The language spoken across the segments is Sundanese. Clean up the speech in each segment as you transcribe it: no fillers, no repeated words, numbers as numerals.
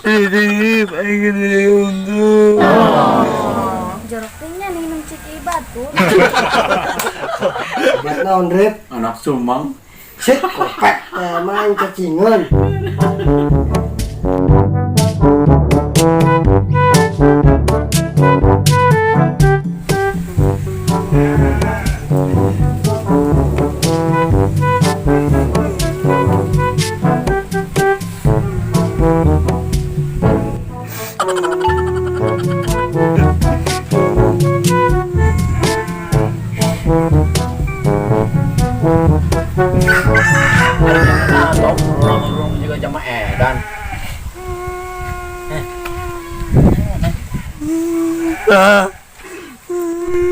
Ini pengen huntu. Jorok teh nya minum ciki batur. Obat naon, Rip? Anak sumang. Sit, kopek teh main cacingan. Tom, urang juga jama edan.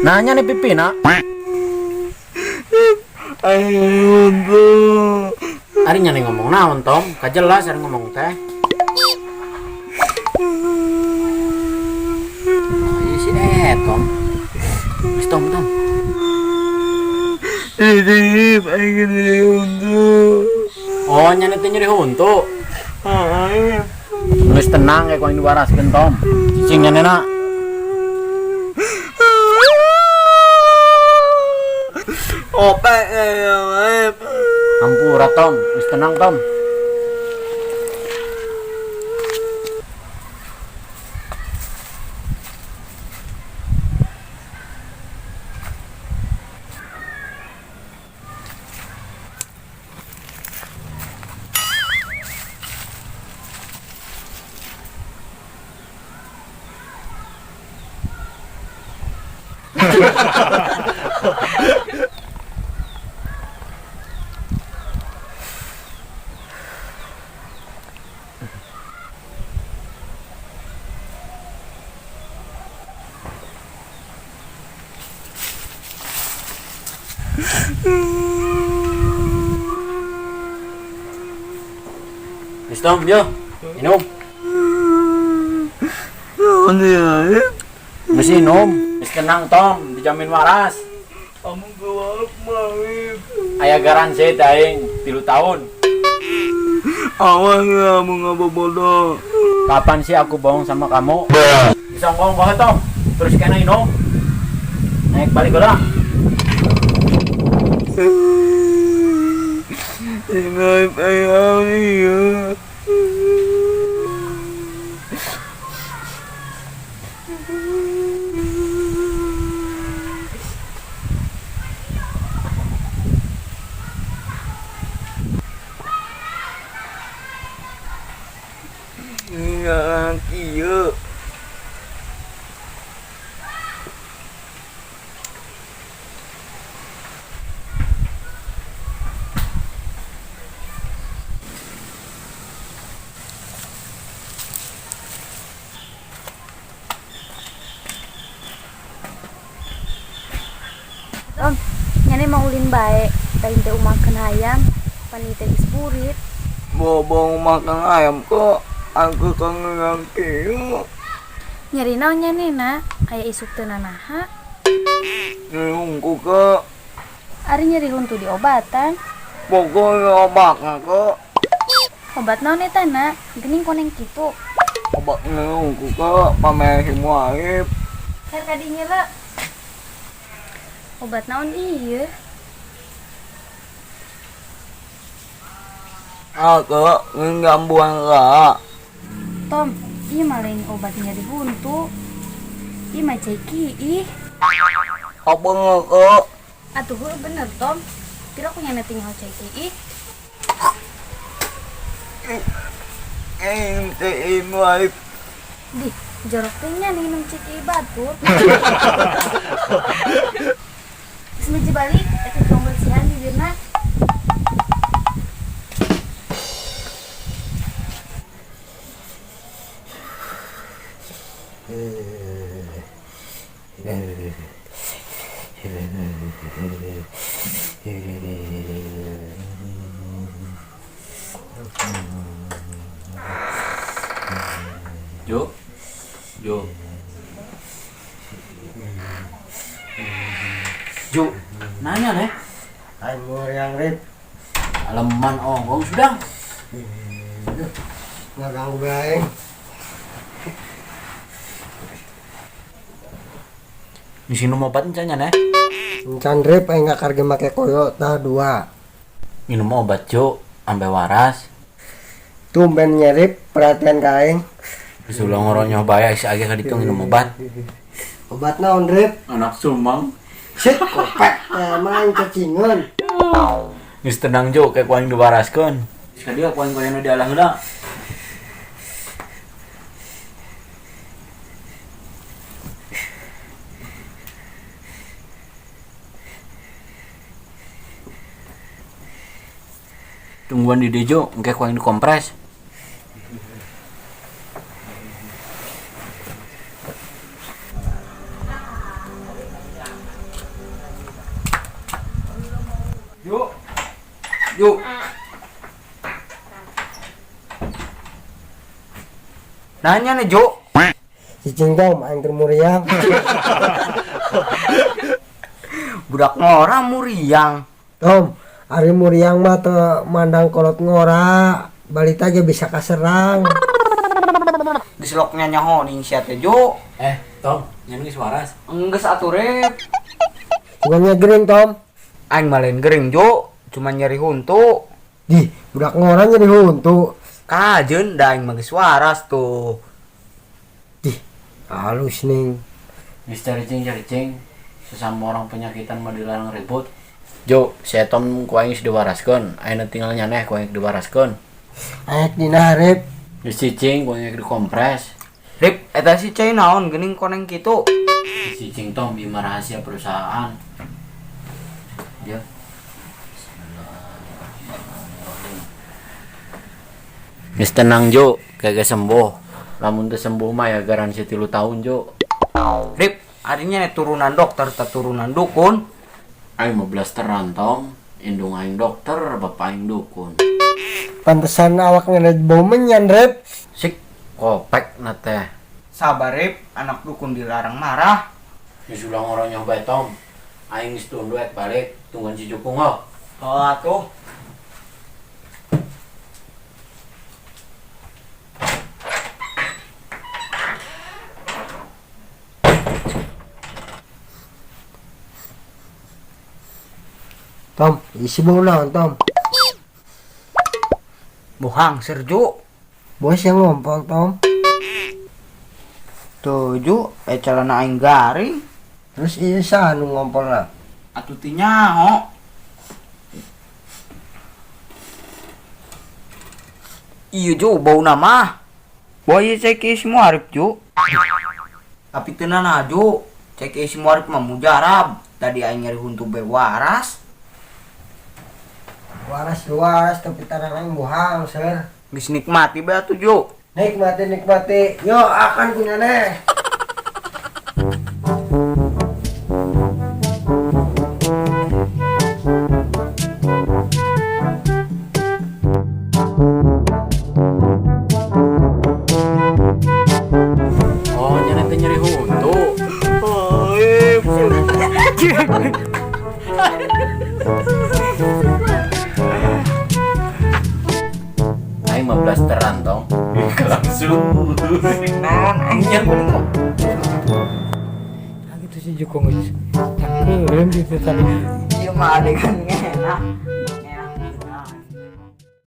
Nanya nih pipi nak. Aing huntu. Ari nya nih ngomong naon Tom? Kajelas ari ngomong teh. Iya si Tom. Wis Tom Tom. Ini pengen huntu. Oh nya teh nyeri huntu. Aing. Geus tenang ya ku aing diwaraskeun Tom. Cicing nya nak. Opek ya, Aing. Hampura Tom, geus tenang Tom. Wis Tom, yo. Minum. Naon ya, Aing? Geus minum. Geus tenang Tom, dijamin waras. Kamu keluar Aing. Aya garansi teh aing 3 tahun. Awas ya, mau ngabobodo. Kapan sih aku bohong sama kamu? Bisa ngomong banget Tom. Terus kena minum. Naik balik lah. Ini pengen ya. Iya. Tom, nyane mau ulin bae, lain teh umakeun hayam, pan ieu teh geus burit. Bobong makan ayam kok, aku kangen kieu. Nyeri naon nyane na, aya isuk teu nanaha. Nyeri hungku kok. Ari nyeri huntu diobatan. Pokoknya obatnya kok. Obat naon eta na? Geuning koneng kitu. Obat nyeri hungku kok, pamer himu aib. Kan kadinya le. Obat naon ieu? Ah, kok ngambuan lah. Tom, ieu mah lain obat nyeri huntu. Ieu mah ceki ih. Apa kok? Atuh heuh bener Tom. Kira aku nyana teh nyaho ceki ih. Ente imu aib. Dih, jorok teh nya minum ceki batur. Geus meji balik, eta tong bersihan bibirna. Jo. Jo. Jo, nanya nih. Aing muriang, Rip. Aleman ongong sudah. Ngaganggu bae aing. Geus minum obat encan nya neh. Encan Rip aing ngakar ge make koyo tah dua. Minum obat Jo, ambe waras. Tumben nya Rip perhatian ka aing. Geus ulah ngoronyoh bae si age ka ditu nginum obat. Obat naon Rip? Anak sumang. Shit, kopek teh main cacingan. Geus tenang Jo, kayak ku aing diwaraskeun. Geus ka dieu ku aing koyona dialah heula. Tungguan di Dejo, engke ku aing dikompres. Yuk. Yuk. Nanya nih Jo. Cicing Tom, aing keur muriang. Budak ngora muriang. Tom, ari muriang mah teu mandang kolot ngora, balita ge bisa kaserang. Geus loknya nyaho ning sia teh Jo. Tom, nyen geus waras. Enggeus atuh Rip. Bukannya gering Tom. Aing mah lain gering Jo, cuma nyeri huntu. Di, budak ngora nyeri huntu. Kajeun da aing mah geus waras tuh. Dih, halus ning. Geus caricing-caricing, sesama orang penyakitan mah dilarang ribut. Jo, si Tom ku aing geus diwaraskeun, ayeuna tinggal nyaneh ku aing diwaraskeun. Aek dina Rip. Geus cicing ku aing dikompres. Rip, eta si cai naon geuning koneng kitu? Geus cicing Tom, ieu mah rahasia perusahaan. Ya. Bismillahirrahmanirrahim. Geus tenang Jo, kagak sembuh. Lamun teu sembuh mah ya garansi 3 tahun Jo. Rip, arinya nih turunan dokter teh turunan dukun. Aing mah blasteran Tom, indung aing dokter, bapak aing dukun. Pantesan awak ngene bau menyan Rip. Sik, kopek na teh. Sabar Rip, anak dukun dilarang marah. Geus ulah ngoronyoh bae Tom. Aing geus tunduh ek balik, tungguan si Jukung ho. Oh atuh. Tom, isi bau naon Tom? Bohang serju. Bos yang ngompol Tom. Tuh Ju, celana aing garing. Terus iya saha nu ngompolna? Atuh teu nyaho. Iya Jo, bauna mah. Boy cek isi muarif Jo. Tapi teu nana Jo, cek isi muarif mah mujarab. Tadi aing nyeri huntu be waras. Waras waras tapi tarang aing bohang ser. Geus nikmati bae atuh Jo. Nikmati nikmati. Yo akan punya neh. Oh, nyana teh nyeri huntu. Aing mah blasteran Tom. Langsung. Naon aing yang kuning kok. Nah, gitu sih Joko geus. Takeureun gitu tadi. Ieu mah adegan enak.